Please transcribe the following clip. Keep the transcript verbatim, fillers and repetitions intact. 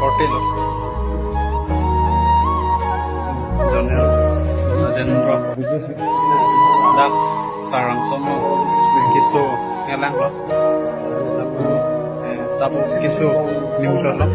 Korte lo. Jonel Rajendra. Dak Sarang Somo. Keso ngelang lo. Eh, sabo keso nimjol lo.